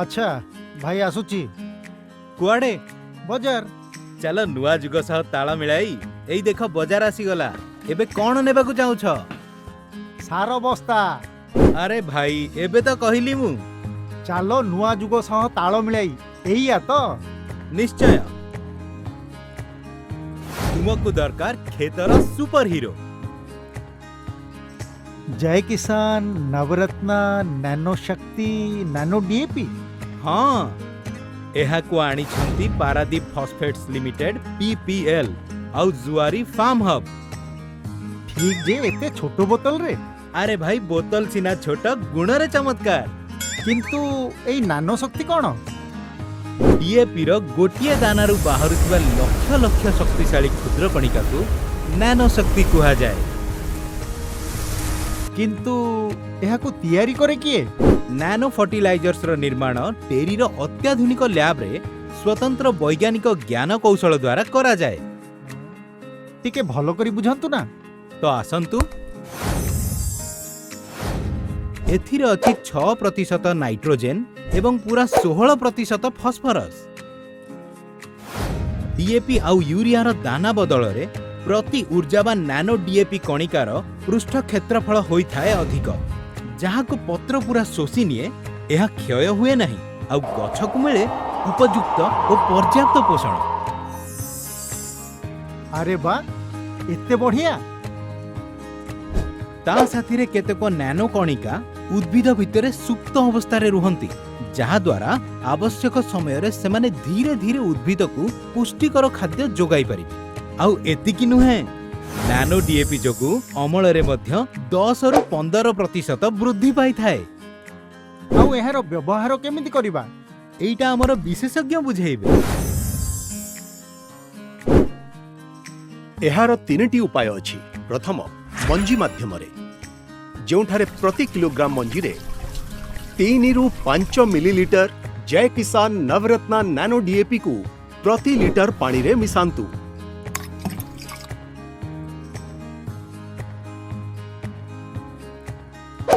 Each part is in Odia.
ଆଚ୍ଛା ଭାଇ, ଆସୁଛି। କୁଆଡ଼େ? ବଜାର। ଚାଲ, ନୂଆ ଯୁଗ ସହ ତାଳ ମିଳାଇ ଏଇ ଦେଖ, ବଜାର ଆସିଗଲା। ଏବେ କଣ ନେବାକୁ ଚାହୁଁଛ? ସାର ବସ୍ତା। ଆରେ ଭାଇ, ଏବେ ତ କହିଲି ମୁଁ। ଚାଲ ନୂଆ ଯୁଗ ସହ ତାଳ ମିଳାଇ, ଏଇଆ ତ? ନିଶ୍ଚୟ। ତୁମକୁ ଦରକାର କ୍ଷେତର ସୁପର ହିରୋ। ଜୟ କିଷାନ ନବରତ୍ନ ନାନୋ ଶକ୍ତି ନାନୋ ଡିଏପି। ହଁ, ଏହାକୁ ଆଣିଛନ୍ତି ପାରାଦୀପ ଫସଫେଟ୍ସ ଲିମିଟେଡ, ପିପିଏଲ ଆଉ ଜୁଆରି ଫାର୍ମ ହବ୍। ଠିକ ଯେ, ଏତେ ଛୋଟ ବୋତଲରେ? ଆରେ ଭାଇ, ବୋତଲ ସିନା ଛୋଟ, ଗୁଣରେ ଚମତ୍କାର। କିନ୍ତୁ ଏଇ ନାନୋ ଶକ୍ତି କ'ଣ? ଡିଏପି ର ଗୋଟିଏ ଦାନାରୁ ବାହାରୁଥିବା ଲକ୍ଷ ଲକ୍ଷ ଶକ୍ତିଶାଳୀ କ୍ଷୁଦ୍ର କଣିକାକୁ ନାନୋ ଶକ୍ତି କୁହାଯାଏ। କିନ୍ତୁ ଏହାକୁ ତିଆରି କରେ କିଏ? ନାନୋ ଫର୍ଟିଲାଇଜର୍ସର ନିର୍ମାଣ ଟେରିର ଅତ୍ୟାଧୁନିକ ଲ୍ୟାବରେ ସ୍ୱତନ୍ତ୍ର ବୈଜ୍ଞାନିକ ଜ୍ଞାନ କୌଶଳ ଦ୍ୱାରା କରାଯାଏ। ଟିକେ ଭଲ କରି ବୁଝାନ୍ତୁ ନା। ତ ଆସନ୍ତୁ। ଏଥିରେ ଅଛି 6% ନାଇଟ୍ରୋଜେନ୍ ଏବଂ ପୁରା 16% ଫସ୍ଫରସ୍। ଡିଏପି ଆଉ ୟୁରିଆର ଦାନା ବଦଳରେ ପ୍ରତି ଉର୍ଜାବାନ ନାନୋ ଡିଏପି କଣିକାର ପୃଷ୍ଠ କ୍ଷେତ୍ରଫଳ ହୋଇଥାଏ ଅଧିକ, ଯାହାକୁ ପତ୍ର ପୁରା ଶୋଷି ନିଏ। ଏହା କ୍ଷୟ ହୁଏ ନାହିଁ ଆଉ ଗଛକୁ ମିଳେ ଉପଯୁକ୍ତ ଓ ପର୍ଯ୍ୟାପ୍ତ ପୋଷଣ। ଆରେ ବା, ଏତେ ବଢିଆ! ତା ସାଥିରେ କେତେକ ନାନୋ କଣିକା ଉଦ୍ଭିଦ ଭିତରେ ସୁପ୍ତ ଅବସ୍ଥାରେ ରୁହନ୍ତି, ଯାହାଦ୍ୱାରା ଆବଶ୍ୟକ ସମୟରେ ସେମାନେ ଧୀରେ ଧୀରେ ଉଦ୍ଭିଦକୁ ପୁଷ୍ଟିକର ଖାଦ୍ୟ ଯୋଗାଇ ପାରିବେ। ଆଉ ଏତିକି ନୁହେଁ, ନାନୋ ଡିଏପି ଯୋଗୁଁ ଅମଳରେ ମଧ୍ୟ 10ରୁ 15% ବୃଦ୍ଧି ପାଇଥାଏ। ଆଉ ଏହାର ବ୍ୟବହାର କେମିତି କରିବା? ଏଇଟା ଆମର ବିଶେଷଜ୍ଞ ବୁଝେଇବେ। ଏହାର ତିନିଟି ଉପାୟ ଅଛି। ପ୍ରଥମ, ମଞ୍ଜି ମାଧ୍ୟମରେ, ଯେଉଁଠାରେ ପ୍ରତି କିଲୋଗ୍ରାମ ମଞ୍ଜିରେ 3ରୁ 5 ମିଲିଲିଟର ଜୟ କିଷାନ ନବରତ୍ନ ନାନୋ ଡିଏପିକୁ ପ୍ରତି ଲିଟର ପାଣିରେ ମିଶାନ୍ତୁ।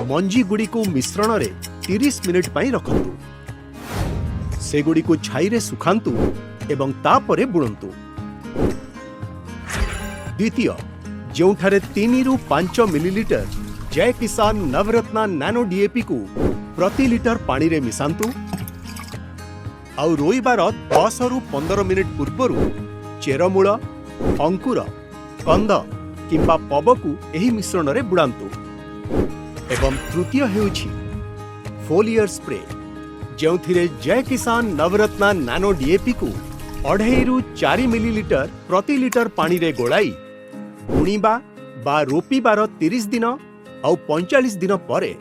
ମଞ୍ଜିଗୁଡ଼ିକୁ ମିଶ୍ରଣରେ 30 ମିନିଟ୍ ପାଇଁ ରଖନ୍ତୁ। ସେଗୁଡ଼ିକୁ ଛାଇରେ ଶୁଖାନ୍ତୁ ଏବଂ ତାପରେ ବୁଣନ୍ତୁ। ଦ୍ୱିତୀୟ, ଯେଉଁଠାରେ 3ରୁ 5 ମିଲିଲିଟର ଜୟ କିଷାନ ନବରତ୍ନ ନାନୋ ଡିଏପିକୁ ପ୍ରତି ଲିଟର ପାଣିରେ ମିଶାନ୍ତୁ ଆଉ ରୋଇବାର 10ରୁ 15 ମିନିଟ୍ ପୂର୍ବରୁ ଚେରମୂଳ, ଅଙ୍କୁର, କନ୍ଦ କିମ୍ବା ପବକୁ ଏହି ମିଶ୍ରଣରେ ବୁଡ଼ାନ୍ତୁ। ଏବଂ ତୃତୀୟ ହେଉଛି ଫୋଲିୟର ସ୍ପ୍ରେ, ଯେଉଁଥିରେ ଜୟ କିଷାନ ନବରତ୍ନ ନାନୋ ଡିଏପିକୁ 2.5ରୁ 4 ମିଲିଲିଟର ପ୍ରତି ଲିଟର ପାଣିରେ ଗୋଳାଇ ବୁଣିବା ବା ରୋପିବାର 30 ଦିନ ଆଉ 45 ଦିନ ପରେ,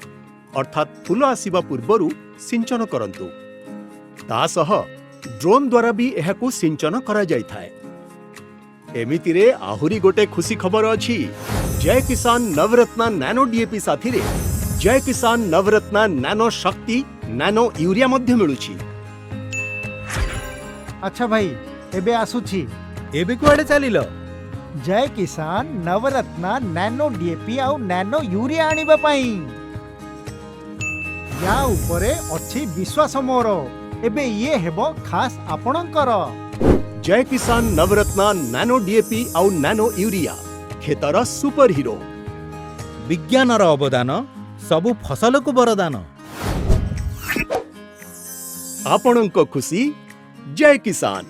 ଅର୍ଥାତ୍ ଫୁଲ ଆସିବା ପୂର୍ବରୁ ସିଞ୍ଚନ କରନ୍ତୁ। ତା ସହ ଡ୍ରୋନ୍ ଦ୍ୱାରା ବି ଏହାକୁ ସିଞ୍ଚନ କରାଯାଇଥାଏ। ଏମିତିରେ ଆହୁରି ଗୋଟେ ଖୁସି ଖବର ଅଛି। ଜୟ କିଷାନ ନବରତ୍ନ ନାନୋ ଡିଏପି ସାଥିରେ ଜୟ କିଷାନ ନବରତ୍ନ ନାନୋ ଶକ୍ତି ନାନୋ ୟୁରିଆ ମଧ୍ୟ ମିଳୁଛି। ଆଚ୍ଛା ଭାଇ, ଏବେ ଆସୁଛି। ଏବେ କୁଆଡ଼େ ଚାଲିଲ? ଜୟ କିଷାନ ନବରତ୍ନ ନାନୋ ଡିଏପି ଆଉ ନାନୋ ୟୁରିଆ ଆଣିବା ପାଇଁ। ୟା ଉପରେ ଅଛି ବିଶ୍ୱାସ ମୋର, ଏବେ ଇଏ ହେବ ଖାସ୍ ଆପଣଙ୍କର। ଜୟ କିଷାନ ନବରତ୍ନ ନାନୋ ଡିଏପି ଆଉ ନାନୋ ୟୁରିଆ, କ୍ଷେତର ସୁପର ହିରୋ। ବିଜ୍ଞାନର ଅବଦାନ ସବୁ ଫସଲକୁ ବରଦାନ। ଆପଣଙ୍କ ଖୁସି, ଜୟ କିଷାନ।